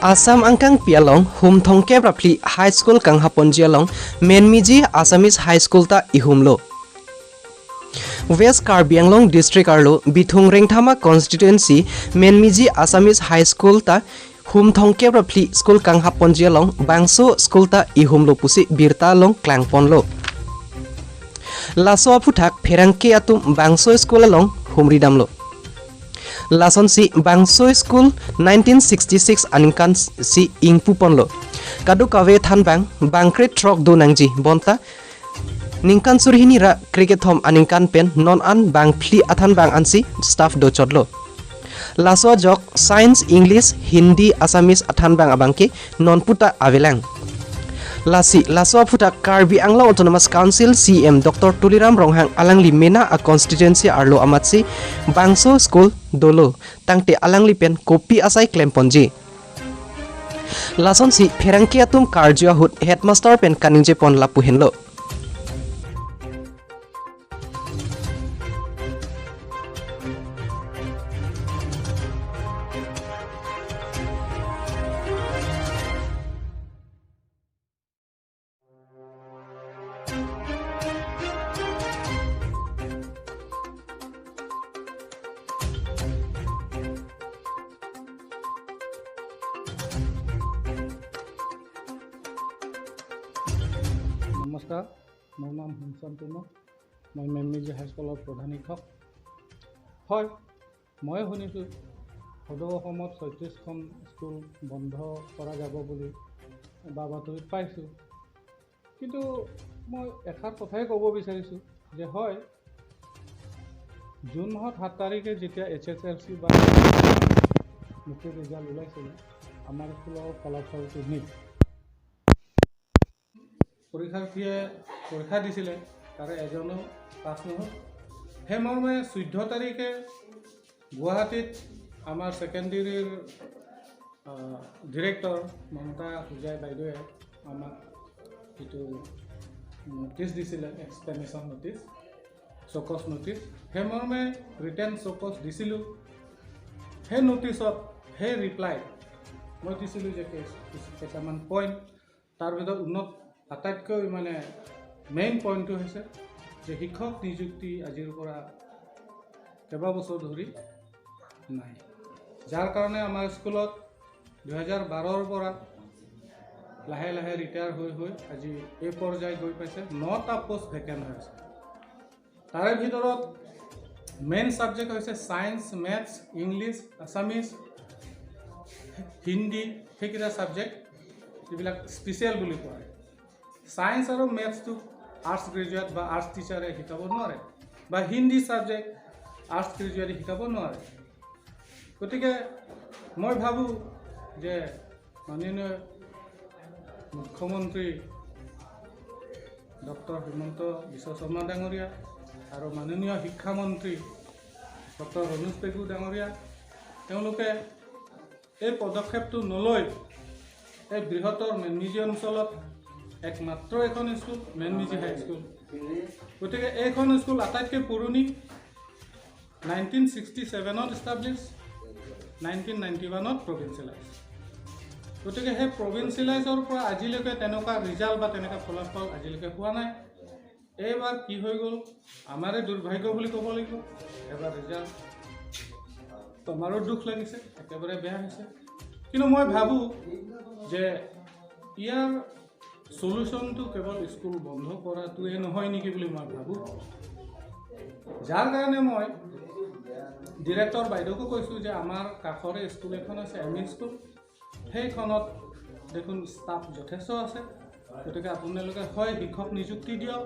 Assam angkang pialong humthong kebrapli high school kang haponjialong Menmiji Assamese high school ta ihumlo. West Karbi Anglong district arlo Bithung Rengthama constituency Menmiji Assamese high school ta humthong kebrapli school kang haponjialong Bangso school ta ihumlo pusi birta long klangponlo. Laso phuthak pherangke atum Bangso school along humridamlo. Lason si Bangso school 1966 aningkan si ingpu ponlo. Kadu kawe than bang bangkret truck do nangji bonta ningkan surhini ra cricket thom aningkan pen non an bang phli athan bang ansi staff do chodlo. Laso jok science English Hindi Assamese athan bang abangke non puta avelang. Lasi Laso phuta Karbi Anglong Autonomous Council CM Dr. Tuliram Ronghang alangli mena a constituency arlo amatsi Bangso school dolo tangte alangli pen kopi asai klemponji. Lason si pherangki atum karjua hut headmaster pen kaningje pon lapu henlo. নমস্কাৰ, মোৰ নাম হুমচান টুমু, মই মেনমিজি হাইস্কুলৰ প্ৰধান শিক্ষক। হয়, মই শুনিছোঁ সদৌ অসমত 36খন স্কুল বন্ধ কৰা যাব বুলি বা বাতৰিত পাইছোঁ। কিন্তু মই এষাৰ কথাই ক'ব বিচাৰিছোঁ যে হয়, জুন মাহত 7 তাৰিখে যেতিয়া এইচ এছ এল চি বা মেট্ৰিক ৰিজাল্ট ওলাইছিলে, আমাৰ স্কুলৰ ফলাফলটো নীল। পৰীক্ষাৰ্থীয়ে পৰীক্ষা দিছিলে, তাৰে এজনো পাছ নহ'ল। সেই মৰ্মে 14 তাৰিখে গুৱাহাটীত আমাৰ ছেকেণ্ডেৰীৰ ডিৰেক্টৰ মমতা হোজাই বাইদেৱে আমাক যিটো ন'টিছ দিছিলে, এক্সপ্লেনেশ্যন ন'টিছ, চকজ ন'টিছ, সেই মৰ্মে ৰিটাৰ্ণ চকজ দিছিলোঁ। সেই ন'টিছত সেই ৰিপ্লাই মই দিছিলোঁ যে কেইটামান পইণ্ট, তাৰ ভিতৰত উন্নত আটাইতকৈ মানে মেইন পইণ্টটো হৈছে যে শিক্ষক নিযুক্তি আজিৰ পৰা কেইবাবছৰ ধৰি নাই, যাৰ কাৰণে আমাৰ স্কুলত 2012ৰ পৰা লাহে লাহে ৰিটায়াৰ হৈ হৈ আজি এই পৰ্যায় গৈ পাইছে। 9টা পষ্ট ভেকেণ্ট হৈ আছে। তাৰে ভিতৰত মেইন ছাবজেক্ট হৈছে science, maths, English, Assamese, Hindi, সেইকেইটা ছাবজেক্ট যিবিলাক স্পেচিয়েল বুলি কোৱা হয়। ছায়েন্স আৰু মেথছটো আৰ্টছ গ্ৰেজুৱেট বা আৰ্টছ টিচাৰে শিকাব নোৱাৰে, বা হিন্দী ছাবজেক্ট আৰ্টছ গ্ৰেজুৱেটে শিকাব নোৱাৰে। গতিকে মই ভাবোঁ যে মাননীয় মুখ্যমন্ত্ৰী ডক্টৰ হিমন্ত বিশ্ব শৰ্মা ডাঙৰীয়া আৰু মাননীয় শিক্ষামন্ত্ৰী ডক্টৰ ৰণোজ পেগু ডাঙৰীয়া, তেওঁলোকে এই পদক্ষেপটো নলৈ এই বৃহত্তৰ মেনমিজি অঞ্চলত একমাত্ৰ এখন স্কুল মেনমিজি হাইস্কুল, গতিকে এইখন স্কুল আটাইতকৈ পুৰণি, 1967ত ইষ্টাব্লিছ, 1991ত প্ৰভিঞ্চিয়েলাইজ। গতিকে সেই প্ৰভিঞ্চিয়েলাইজৰ পৰা আজিলৈকে তেনেকুৱা ৰিজাল্ট বা তেনেকুৱা ফলাফল আজিলৈকে হোৱা নাই। এইবাৰ কি হৈ গ'ল, আমাৰে দুৰ্ভাগ্য বুলি ক'ব লাগিব। এবাৰ ৰিজাল্ট আমাৰো দুখ লাগিছে, একেবাৰে বেয়া হৈছে। কিন্তু মই ভাবোঁ যে ইয়াৰ চলিউশ্যনটো কেৱল স্কুল বন্ধ কৰাটোৱে নহয় নেকি বুলি মই ভাবোঁ। যাৰ কাৰণে মই ডিৰেক্টৰ বাইদেউকো কৈছোঁ যে আমাৰ কাষৰে স্কুল এখন আছে, এম ই স্কুল, সেইখনত দেখোন ষ্টাফ যথেষ্ট আছে, গতিকে আপোনালোকে হয় শিক্ষক নিযুক্তি দিয়ক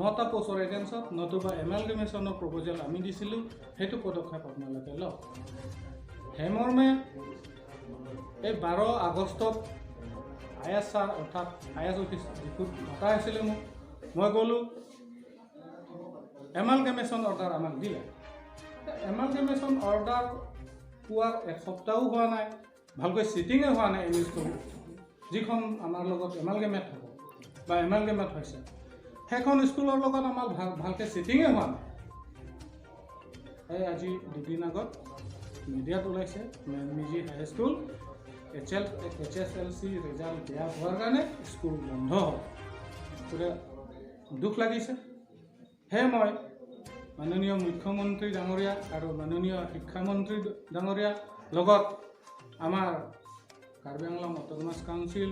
9টা পষ্টৰ এগেইনষ্টত, নতুবা এমালগেমেশ্যনৰ প্ৰপ'জেল আমি দিছিলোঁ, সেইটো পদক্ষেপ আপোনালোকে লওক। সেই মৰ্মে এই 12 আগষ্টত I S sir অৰ্থাৎ I S office ডিপুত মতা হৈছিলে মোক, মই গ'লোঁ, এমালগেমেশ্যন অৰ্ডাৰ আমাক দিলে। এমালগেমেশ্যন অৰ্ডাৰ পোৱাৰ এসপ্তাহো হোৱা নাই, ভালকৈ ছিটিঙে হোৱা নাই এম ই স্কুল যিখন আমাৰ লগত এমালগেমেট হ'ব বা এমালগেমেট হৈছে, সেইখন স্কুলৰ লগত আমাৰ ভালকৈ ছিটিঙে হোৱা নাই। এই আজি দুদিন আগত মিডিয়াত ওলাইছে মেনমিজি হাইস্কুল HSLC result বেয়া হোৱাৰ কাৰণে স্কুল বন্ধ হ'ল। গতিকে দুখ লাগিছে। সেয়ে মই মাননীয় মুখ্যমন্ত্ৰী ডাঙৰীয়া আৰু মাননীয় শিক্ষামন্ত্ৰী ডাঙৰীয়া লগত আমাৰ Karbi Anglong autonomous council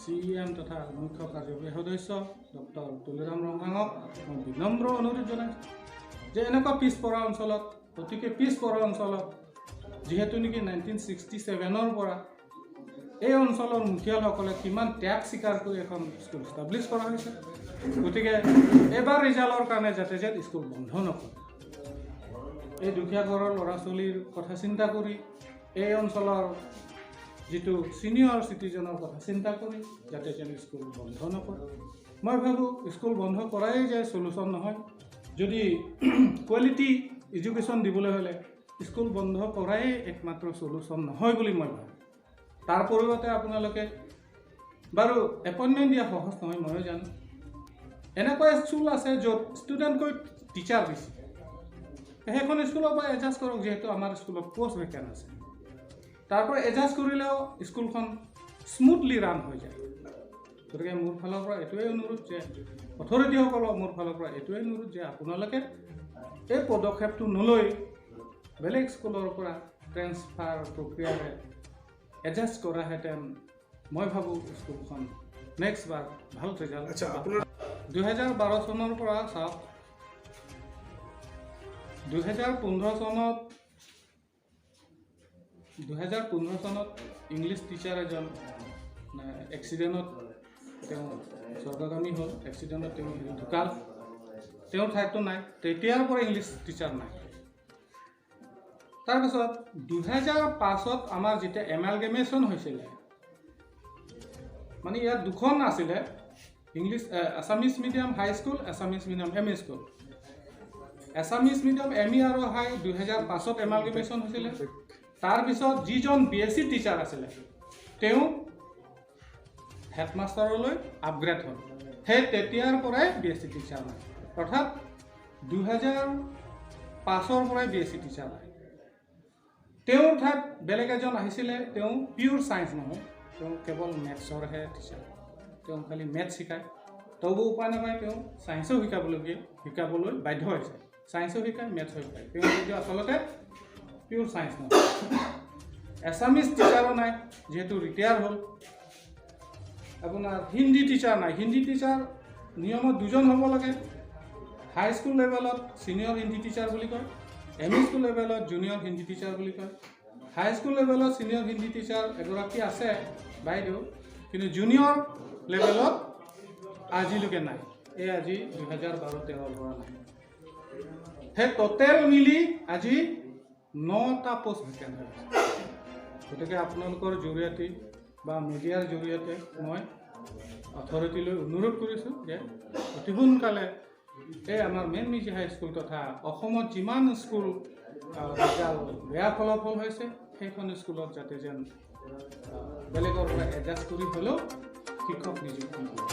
CEM তথা মুখ্য কাৰ্যবাহী সদস্য ডক্টৰ তুলিৰাম ৰংহাঙক মই বিনম্ৰ অনুৰোধ জনাইছোঁ যে এনেকুৱা পিছপৰা অঞ্চলত, অতিকে পিছপৰা অঞ্চলত, যিহেতু নেকি 1967ৰ পৰা এই অঞ্চলৰ মুখিয়ালসকলে কিমান ত্যাগ স্বীকাৰ কৰি এখন স্কুল ইষ্টাব্লিছ কৰা হৈছে, গতিকে এইবাৰ ৰিজাল্টৰ কাৰণে যাতে যেন স্কুল বন্ধ নকৰে। এই দুখীয়া ঘৰৰ ল'ৰা ছোৱালীৰ কথা চিন্তা কৰি, এই অঞ্চলৰ যিটো ছিনিয়ৰ চিটিজেনৰ কথা চিন্তা কৰি যাতে যেন স্কুল বন্ধ নকৰে। মই ভাবোঁ স্কুল বন্ধ কৰাই যে চলুশ্যন নহয়। যদি কোৱালিটি এডুকেশ্যন দিবলৈ হ'লে স্কুল বন্ধ কৰাই একমাত্ৰ চলুশ্যন নহয় বুলি মই ভাবোঁ। তাৰ পৰিৱৰ্তে আপোনালোকে বাৰু এপইণ্টমেণ্ট দিয়া সহজ নহয়, ময়ো জানো। এনেকুৱা স্কুল আছে য'ত ষ্টুডেণ্টকৈ টিচাৰ বেছি, সেইখন স্কুলৰ পৰা এডজাষ্ট কৰক। যিহেতু আমাৰ স্কুলত পষ্ট ভেকেণ্ট আছে, তাৰ পৰা এডজাষ্ট কৰিলেও স্কুলখন স্মুথলি ৰান হৈ যায়। গতিকে মোৰ ফালৰ পৰা এইটোৱেই অনুৰোধ যে অথৰিটিসকলক মোৰ ফালৰ পৰা এইটোৱেই অনুৰোধ যে আপোনালোকে এই পদক্ষেপটো নলৈ বেলেগ স্কুলৰ পৰা ট্ৰেন্সফাৰ প্ৰক্ৰিয়াৰে এডজাষ্ট কৰাহেঁতেন মই ভাবোঁ স্কুলখন নেক্সট বাৰ ভাল ৰিজাল্ট। আচ্ছা, আপোনাৰ 2012 চনৰ পৰা চাওক, 2015 চনত, 2015 চনত ইংলিছ টিচাৰ এজন এক্সিডেণ্টত তেওঁ স্বৰ্গগামী হ'ল। এক্সিডেণ্টত তেওঁ হেৰি ঢুকাল, তেওঁৰ ঠাইততো নাই। তেতিয়াৰ পৰা ইংলিছ টিচাৰ নাই। তাৰপিছত 2005ত আমাৰ যেতিয়া এমালগেমেশ্যন হৈছিলে, মানে ইয়াত দুখন আছিলে English Assamese medium high school, Assamese medium ME school. Assamese medium ME আৰু হাই 2005ত এমালগেমেশ্যন হৈছিলে। তাৰপিছত যিজন বি এছ চি টিচাৰ আছিলে, তেওঁ হেডমাষ্টাৰলৈ আপগ্ৰেড হ'ল। সেই তেতিয়াৰ পৰাই বি এছ চি টিচাৰ নাই। অৰ্থাৎ 2005ৰ পৰাই বি এছ চি টিচাৰ নাই। তেওঁৰ ঠাইত বেলেগ এজন আহিছিলে। তেওঁ পিয়'ৰ ছায়েন্স নহয়, তেওঁ কেৱল মেথছৰহে টিচাৰ। তেওঁ খালি মেথছ শিকায়। তবু উপায় নাপায় তেওঁ ছায়েন্সো শিকাবলৈ বাধ্য হৈছে। ছায়েন্সো শিকায়, মেথছো শিকায় তেওঁ, কিন্তু আচলতে পিয়'ৰ ছায়েন্স নহয়। এছামিজ টিচাৰো নাই, যিহেতু ৰিটায়াৰ হ'ল। আপোনাৰ হিন্দী টিচাৰ নাই। হিন্দী টিচাৰ নিয়মত দুজন হ'ব লাগে। হাইস্কুল লেভেলত ছিনিয়ৰ হিন্দী টিচাৰ বুলি কয়, এম ই স্কুল লেভেলত জুনিয়ৰ হিন্দী টিচাৰ বুলি কয়। হাইস্কুল লেভেলত ছিনিয়ৰ হিন্দী টিচাৰ এগৰাকী আছে বাইদেউ, কিন্তু জুনিয়ৰ লেভেলত আজিলৈকে নাই। এই আজি 2012-13ৰ পৰা নাই। সেই টোটেল মিলি আজি নটা পষ্ট ভেকেণ্ট হৈ আছে। গতিকে আপোনালোকৰ জৰিয়তে বা মিডিয়াৰ জৰিয়তে মই অথৰিটিলৈ অনুৰোধ কৰিছোঁ যে অতি সোনকালে এই আমাৰ মেইন মিজি হাইস্কুল তথা অসমত যিমান স্কুল ৰিজাল্ট বেয়া ফলাফল হৈছে, সেইখন স্কুলত যাতে যেন বেলেগৰ পৰা এডজাষ্ট কৰি হ'লেও শিক্ষক নিযুক্তি দিয়ে।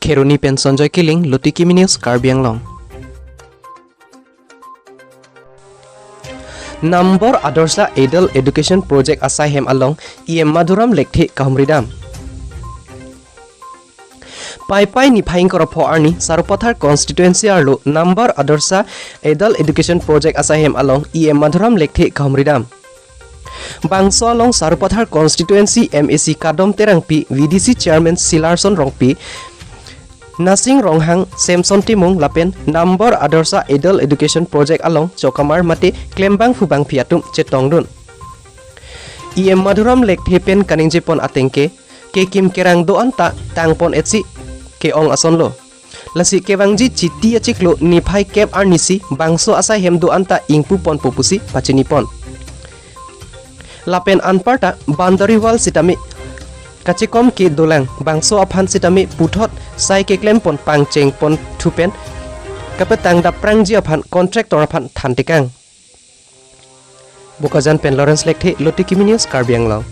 খেৰুনি pen Sanjay Killing, Lutikimi news, Karbi Anglong. Number Adarsha Adult Education Project asai hem along EM Madhuram Lekthi Kahumridam. Pai pai ni phaing kor pho arni Sarupathar constituency arlo Number Adarsha Adult Education Project asai hem along EM Madhuram Lekthi Kahumridam. Bangso along Sarupathar constituency MAC Kadom Terangpi, VDC chairman Silarson Rongpi, Nasing Ronghang, Samson Timung Lapen Number Adarsha Adult Education Project along Chokamar mate Klembang Fubang Phiatum Chetongdun. EM Madhuram Lek Thepen Kaningjepon atengke ke kim kerang do anta tangpon etsi ke ong asonlo. Lasi kewangji chiti achiklo niphai kep arnisi bangso asai hem do anta ingpu pon popusi pachinipon. Lapen anparta bandariwal sitami kachikom ke dolang bangso aphan sitami puthot sai ke klem pon pangcheng pon thupen kapetang da prangji aphan contractor aphan thantikang. Bokajan pen Lawrence Lekthe, Lotikimi News, Karbi Anglong.